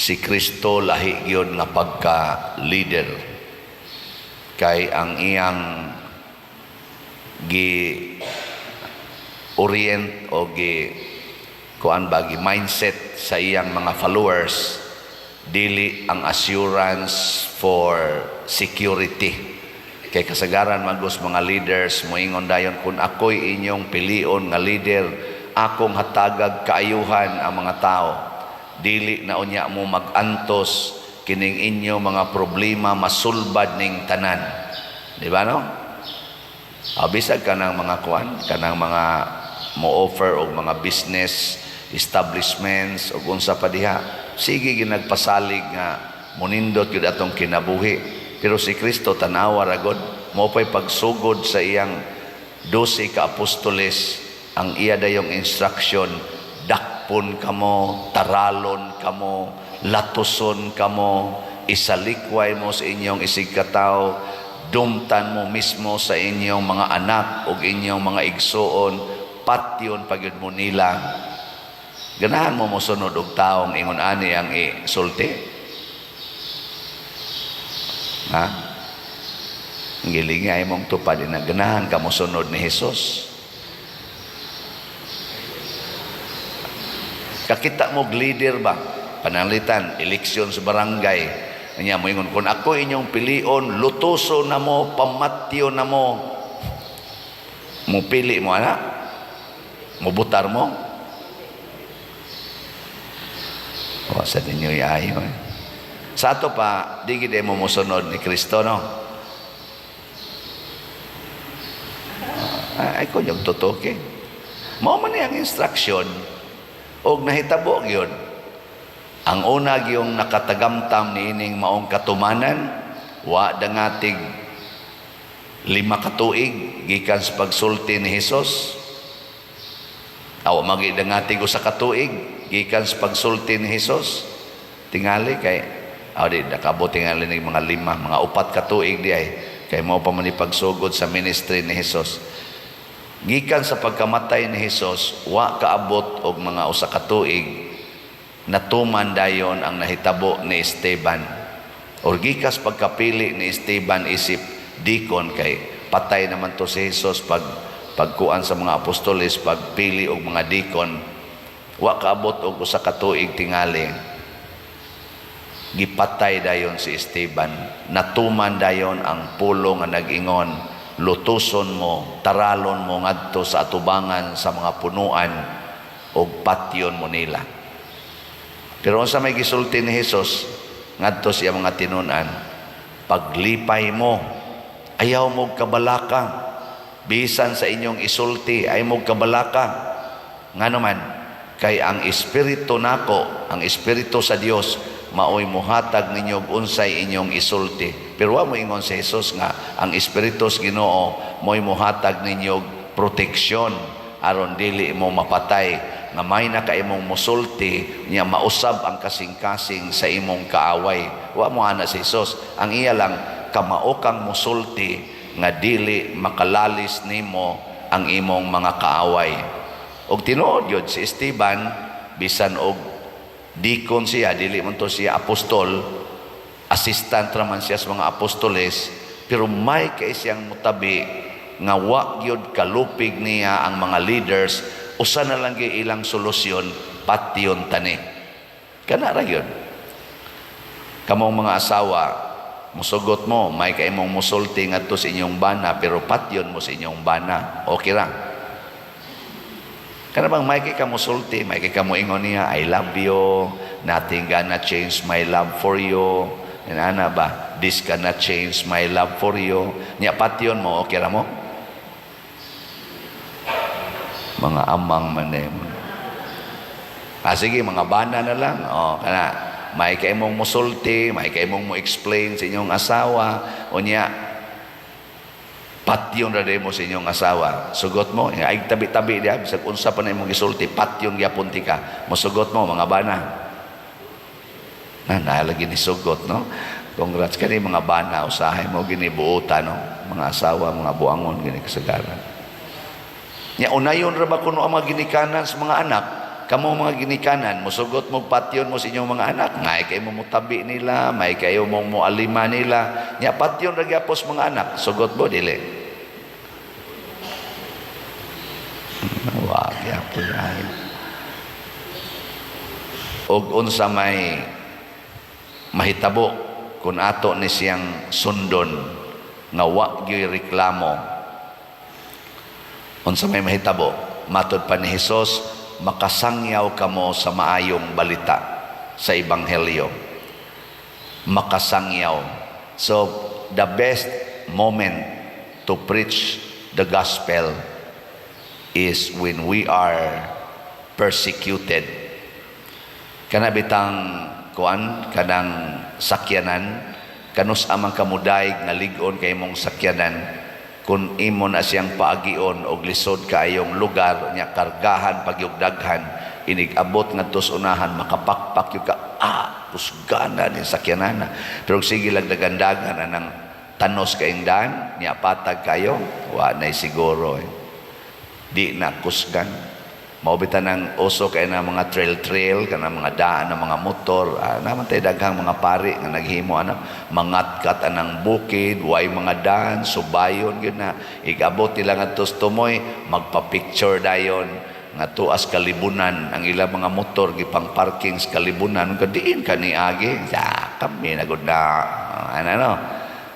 Si Kristo lahi gyud nga pagka leader kay ang iyang gi orient o gi kuan ba, gi mindset sa iyang mga followers, dili ang assurance for security. Kay kasagaran magos mga leaders moingon dayon, "Kung ako'y inyong pilion nga leader, akong hatagag kaayuhan ang mga tao, dili na unya mo magantos, kining inyo mga problema masulbad ning tanan." Di ba, no? Ah, bisag kanang mga kuan, kanang mga mo offer og mga business establishments og unsa pa diha, sige ginagpasalig nga monindot gyud atong kinabuhi. Pero si Kristo, tanawa ra gud, mo pay pagsugod sa iyang 12 ka apostoles, ang iya dayong instruction, "Dakpon kamo, taralon kamo, latuson kamo, isalikway mo sa inyong isigkatawo, dumtan mo mismo sa inyong mga anak ug inyong mga igsuon, patyon pa gyud mo nila." Ganahan mo mosunod og taong ingon ani ang isulti? Ha? Gilinga imong tupad na ganahan ka mosunod ni Jesus. Kakita mo leader ba? Pananglitan, eleksyon sa barangay. Anya mo ingon, "Kung ako inyong pilion, lutuso na mo, pamatyo na mo." Mo pili mo ana? Mubutar mo? O, sa ninyo ayo eh. Sa ato pa, di gid mo mosunod ni Kristo, no? Ay, ko yung tutuki. Mao man ang instruction og nahitabo gyud. Ang una gyung nakatagamtam niining maong katumanan, wa dangatig 5 ka tuig gikan sa pagsulti ni Hesus. Aw magi dangatig 1 ka tuig gikan sa pagsulti ni Hesus. Tingali kay aw di nakabot tingali ning mga 5, mga 4 ka tuig di ay kay mao pa man ni pagsugod sa ministry ni Hesus. Gikan sa pagkamatay ni Hesus, wa kaabot og mga 1 ka tuig, natuman dayon ang nahitabo ni Esteban. Or gikas pagkapili ni Esteban isip deacon, kay patay naman to si Jesus pag pagkuan sa mga apostoles, pagpili og mga deacon, wa kaabot og 1 ka tuig tingali, gipatay dayon si Esteban. Natuman dayon ang pulo nga nag-ingon, "Lutuson mo, taralon mo ngadto sa atubangan sa mga punuan og patyon mo nila." Pero unsa may gisulti ni Jesus ngadto sa iyang mga tinun-an? "Paglipay mo, ayaw mo kabalaka. Bisan sa inyong isulti, ay mo kabalaka. Ngano man, kay ang espiritu nako, ang espiritu sa Dios, maoy muhatag ninyo og unsay inyong isulti." Pero wa mo ingon si Jesus nga ang espiritu sa Ginoo mo'y muhatag ninyo og proteksyon aron dili mo mapatay, nga may na ka imong musulti niya, mausab ang kasing-kasing sa imong kaaway. Wa mo ana si Jesus. Ang iya lang, kamao kang musulti nga dili makalalis nimo ang imong mga kaaway. Og tinuod yun si Esteban, bisan og deacon siya, dili man to siya apostol, assistant raman siya sa mga apostoles, pero may kay siyang mutabi nga wa gyud kalupig niya ang mga leaders, usa na lang gyud ilang solusyon, "Patyon tani." Kana ra gyud. Kamong mga asawa, musugot mo, may kay imong musulti ngadto sa inyong bana, pero patyon mo sa inyong bana. Okay ra. Kana bang may kay ka musulti, may kay ka moingon niya, "I love you, nothing gonna change my love for you." Inana ba? "This cannot change my love for you." Nya patyon mo, okay ra mo? Mga amang man eh. Ah, sige, mga bana na lang. O, kana, may kay mong musulti, may kay mong mo explain sa inyong asawa, o niya, patyon ra mo sa inyong asawa. Sugot mo, ay tabi-tabi diya, bisag unsa pa na imong gisulti, patyon gyapon tika. Musugot mo, mga bana? Na, nalagi ni sugot, no? Congrats kani mga bana, usahay mo ginibuutan, no? Mga asawa, mga buangon, gini kasagaran. Nya unayon ra ba kuno ang mga ginikanan sa mga anak? Kamo mga ginikanan, musugot mo patyon mo sa inyong mga anak, may kayo mo mutabi nila, may kayo mong mualima nila. Nya patyon ra gyapos mga anak, sugot mo dili? Wa gyapon ay. Og unsa may mahitabo kung ato ni siyang sundon nga wa gyoy reklamo? Unsa may mahitabo? Matod pa ni Hesus, makasangyaw kamo sa maayong balita, sa ebanghelyo. Makasangyaw. So the best moment to preach the gospel is when we are persecuted. Kana bitang kuan, kanang sakyanan, kanus-a man kamuday nga lig-on kay imong sakyanan, kung imo na siyang paagion og lisod kaayong lugar nya, kargahan pagyug daghan, inig abot ngadto sa unahan, makapakpak gyud ka, "Ah, kusgana ni sakyanan." Pero sige lang dagandagan anang tanos kayong daan nya, patag kayo, wa nay siguro eh. Di na kusgan. Mao bitaw nang uso kay na mga trail trail, kana mga daan ng mga motor. Ah, naman tay daghang mga pari nga naghimo ana, mangatkat anang bukid, way mga daan, subayon gyud na. Igabot nila ngadto sa tumoy, magpa-picture dayon nga tuas kalibunan ang ilang mga motor, gipang parking sa kalibunan. Kadiin ka ni agi ya, kami na gud na. Ano, no,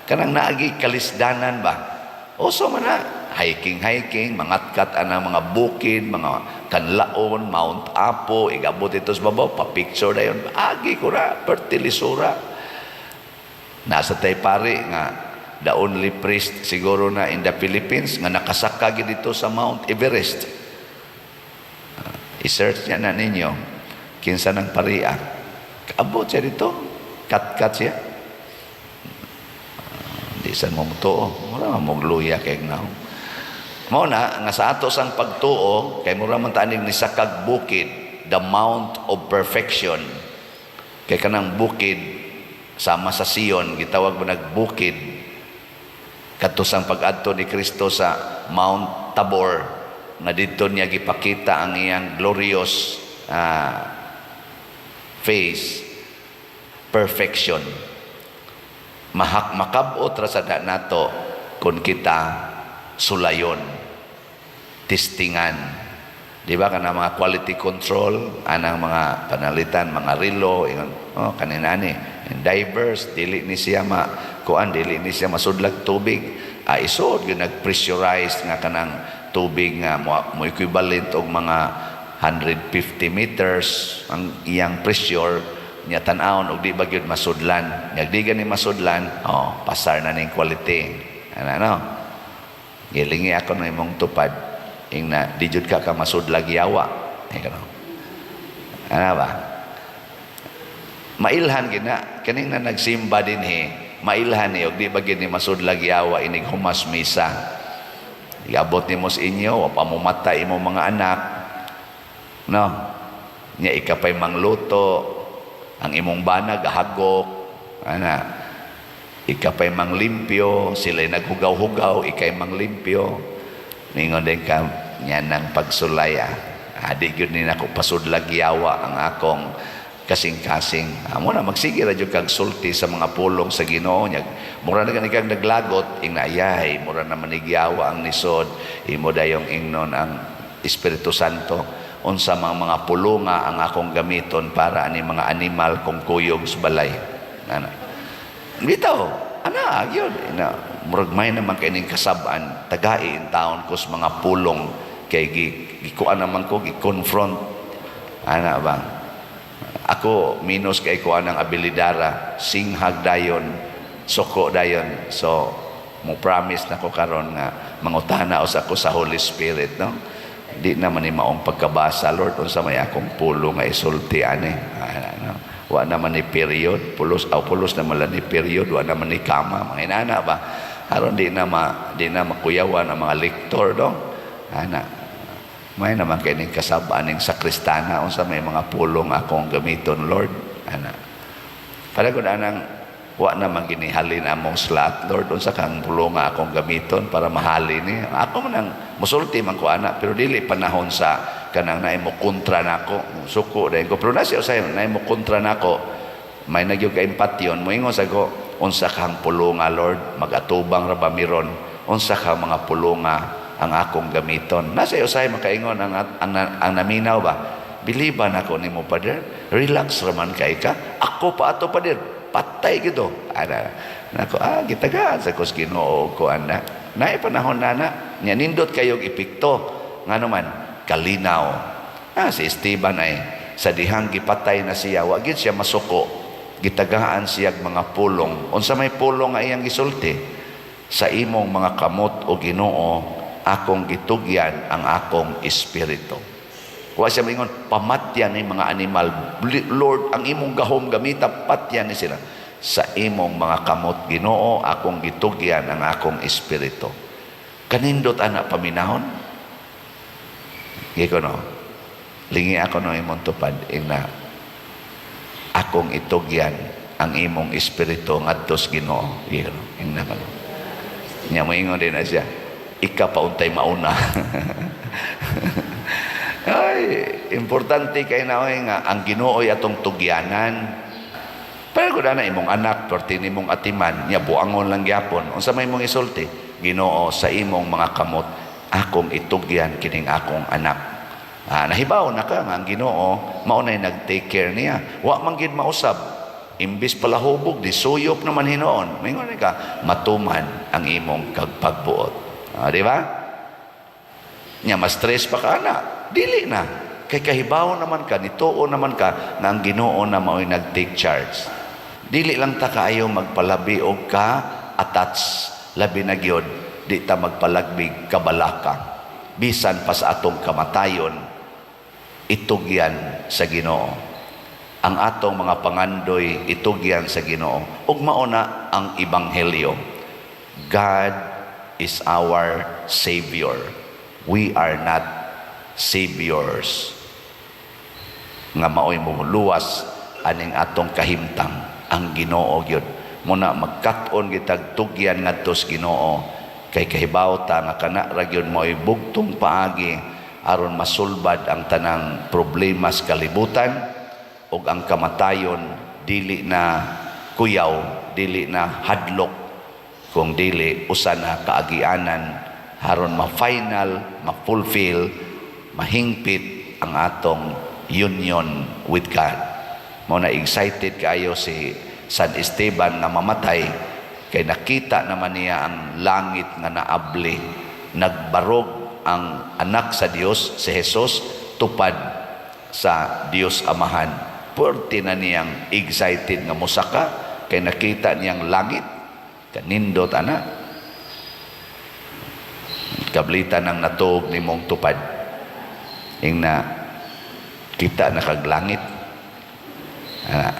kanang naagi kalisdanan ba? Uso man na hiking hiking, mangatkat anang mga bukid, mga kanlaon, Mount Apo. Igabot ito sa babaw, pa-picture dayon, "Agi ko ra pertilisura." Nasa tay pari nga the only priest siguro na in the Philippines nga nakasaka gid dito sa Mount Everest. I-search niya na ninyo kinsa ng paria. Kaabot siya dito, kat-kat siya. Di san mo mutuo, mura man mogluya kay now. Mao na nga sa ato sang pagtuo kay mura man tanig ni sakag bukid, the Mount of Perfection. Kay kanang bukid sama sa Sion, gitawag mo nagbukid kadto sang pag-adto ni Kristo sa Mount Tabor, nga didto niya gipakita ang iyang glorious face, perfection. Mahak makabot ra sa nato kung kita sulayon, testingan. Di ba kana mga quality control anang mga panalitan, mga relo, ingon, "Oh, kanina ni and diverse, dili ni siya ma kuan, dili ni siya masudlag tubig." Ah, isod gyud nag-pressurize nga kanang tubig nga mo equivalent og mga 150 meters ang iyang pressure niya. Tan-awon og di ba gyud masudlan. Nya di gani masudlan, oh, pasar na ning quality ano. No, gilingi ako na imong tupad, ing na di jud ka ka masudlag yawa eh, kano ana ba? Mailhan gina kaning na nagsimba dinhi, mailhan ni og di ba gid ni masudlag yawa inig humas misa. Iabot nimo sa inyo, wa pa mo mata imo mga anak, no? Nya ika pay mangluto, ang imong bana gahagok ana, ika pay manglimpyo, sila'y naghugaw-hugaw, ikay manglimpyo. Ningon din ka niya ng pagsulay, ah. Adi gyud ni nako pasudlag yawa ang akong kasing-kasing. Amo na magsige ra jud kag sulti sa mga pulong sa Ginoo nya. Mura na gani kang naglagot, ing ayay, mura na manigyawa ang nisod, imo dayong ingnon ang Espiritu Santo, unsa mga pulunga ang akong gamiton para ani mga animal kung kuyog sa balay. Ana. Bitaw, ana gyud na murag may naman kay ning kasab-an, tagai in taon ko sa mga pulong kay gi gikuan naman ko, gi-confront ana ba. Ako minus kay ko anang abilidara, singhag dayon, suko dayon. So mo promise na ko karon nga mangutana usa ko sa Holy Spirit, no? Di naman ni maong pagkabasa, "Lord, unsa may akong pulo nga isulti ani?" Ana, no? Wa naman ni period, pulos aw pulos na man ni period, wa naman ni kama, mga inana ba, aron di na makuyawan ang mga lektor do ana. May naman kay ning kasab-an ning sakristana, unsa may mga pulong akong gamiton, Lord, ana? Para gud anang wa naman ginihalin among slot, "Lord, unsa kang pulong nga akong gamiton para mahali ni ako?" Man ang musulti man ko ana, pero dili panahon sa kanang naay mo kontra nako, suko dayon ko. Pero na siya usahay naay mo kontra nako, may nagyog ka empatyon, moingon sa ko, "Unsa kang pulonga, Lord? Magatubang ra ba miron? Unsa ka mga pulonga ang akong gamiton?" Nasa usahay makaingon ang naminaw ba, "Biliban ako nimo, Father. Relax raman kay ka. Ako pa ato, Father, patay gito." Ana nako, ah, gitagaan sa kos Ginoo ko ana. Naay panahon na na nya nindot kayog epekto, ngano man kalinaw. Ah, si Esteban ay sa dihang gipatay na siya, wa gid siya masuko. Gitagaan siya mga pulong. Unsa may pulong nga iyang gisulti? "Sa imong mga kamot, o Ginoo, akong gitugyan ang akong espiritu." Wa siya maingon, "Pamatyan ni mga animal. Lord, ang imong gahom gamita, patyan ni sila." "Sa imong mga kamot, Ginoo, akong gitugyan ang akong espiritu." Kanindot ana paminahon. Giko no. Lingi ako no imong tupad ing na, "Akong itugyan ang imong espiritu ngadto sa Ginoo." Giko no. Ing na ko. Nya moingon din na siya. "Ika pa untay mauna." Ay, importante kay na oy nga ang Ginoo ay atong tugyanan. Pero kung na imong anak, perti nimong atiman, nya buangon lang gyapon. Unsa may imong isulti? "Ginoo, sa imong mga kamot akong itugyan kining akong anak." Ah, nahibaw na ka nga ang Ginoo mao nay nag-take care niya. Wa man gid mausab. Imbis palahubog, di suyop naman hinuon. Mingon ka, "Matuman ang imong kagpagbuot." Ah, di ba? Nya ma-stress pa ka na. Dili na. Kay kahibaw naman ka, nituo naman ka nga ang Ginoo na mao'y nag-take charge. Dili lang ta kaayo magpalabi og ka attach, labi na gyud di ta magpalagbig kabalaka. Bisan pa sa atong kamatayon, itugyan sa Ginoo. Ang atong mga pangandoy, itugyan sa Ginoo. Ug mao na ang ebanghelyo. God is our Savior. We are not saviors. Nga mao'y muluwas aning atong kahimtang, ang Ginoo gyud. Muna magkat-on gitag tugyan ngadto sa Ginoo kay kahibaw ta nga kana ra gyud mao'y bugtong paagi aron masulbad ang tanang problema sa kalibutan ug ang kamatayon dili na kuyaw, dili na hadlok, kung dili usa na kaagianan aron ma-final, ma-fulfill, mahingpit ang atong union with God. Mo na excited kaayo si San Esteban nga mamatay kay nakita naman niya ang langit nga naabli. Nagbarog ang anak sa Dios, si Jesus, tupad sa Dios Amahan. Pwerte na niyang excited nga musaka kay nakita niyang langit. Kanindot ana. Kablitan ang natuog nimong tupad. Ing na kita na kag langit. Ah,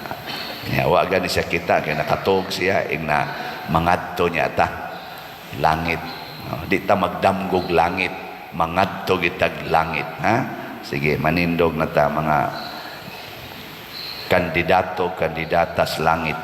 ya, wa gani siya kita kay nakatuog siya ing na mangadto niya ta langit. Oh, di ta magdamgog langit, mangadto gitag langit, ha? Sige, manindog na ta, mga kandidato, kandidata sa langit.